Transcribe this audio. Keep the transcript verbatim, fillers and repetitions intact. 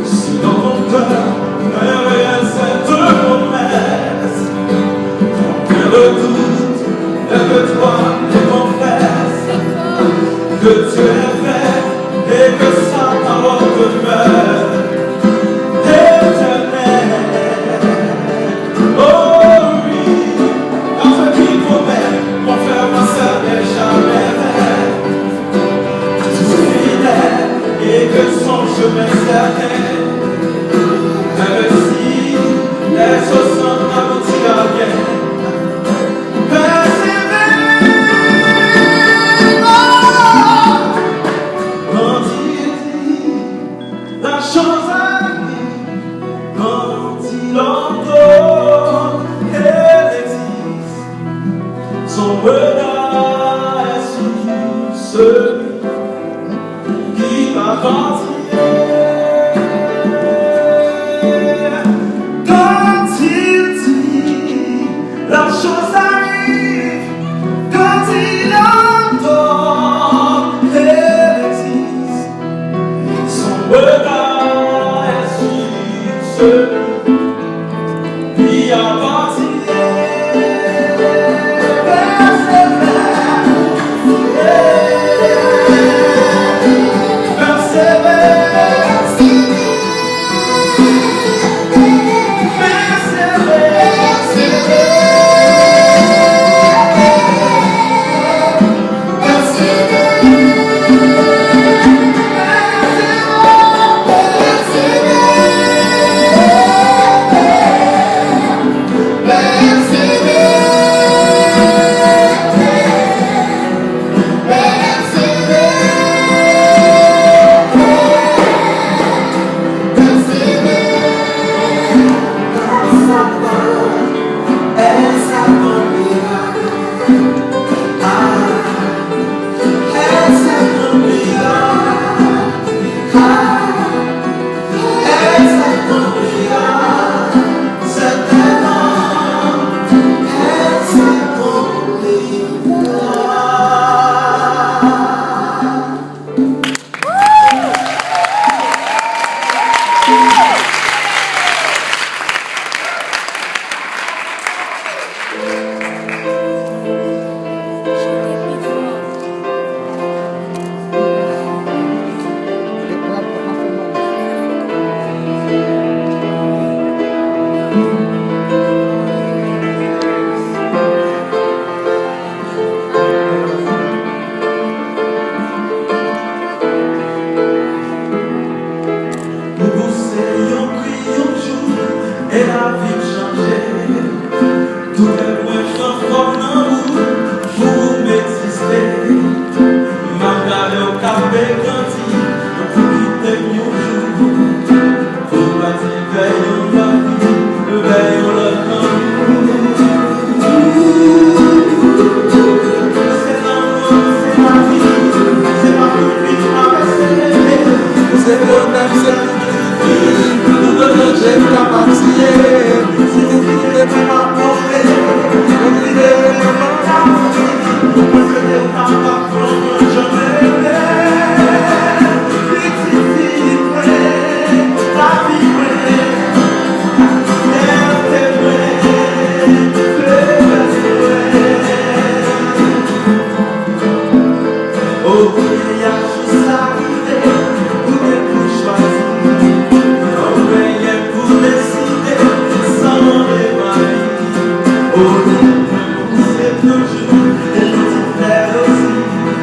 Si dans ton cœur, un réel, cette promesse, ton cœur doute, lève-toi et confesse que Dieu est vrai et que sa parole demeure éternelle. Oh oui, car ce qu'il promet, mon frère, ma sœur, n'est jamais vain. Tout fidèle et que son chemin certain. Même si les eaux semblent aboutir à rien, persévère. Quand il dit, la chose arrive, quand il ordonne, elle existe. Son regard est sur celui qui va partir. Quand il dit, la chose arrive. Quand il ordonne, elle existe. Son regard est sur celui qui a parti. Ou pouse yon kri yon jou, e lavi m chanje. Toulède mwen pran fòm nan ou, pou ou m egziste. M ap gade w k ap grandi, pou kite m yon jou. Pou pati vè yon lòt vi, vè yon lòt lanmou. Se lanmou, se lavi, se pa pou vin travèse. Se bonè, se Ou bezwen Jezi k ap atire. Si ou kite pou m ap move, ou libere mwen nan lavi. Mwen swete ou kapab pran mwen jan mwen ye. Pitit fi mwen, lavi mwen, fète mwen, fète mwen. O kounye a jou sa rive, ou gen pou chwazi. Ou genyen pou deside, san mande mari. O, ou se toujou, e pitit frè osi.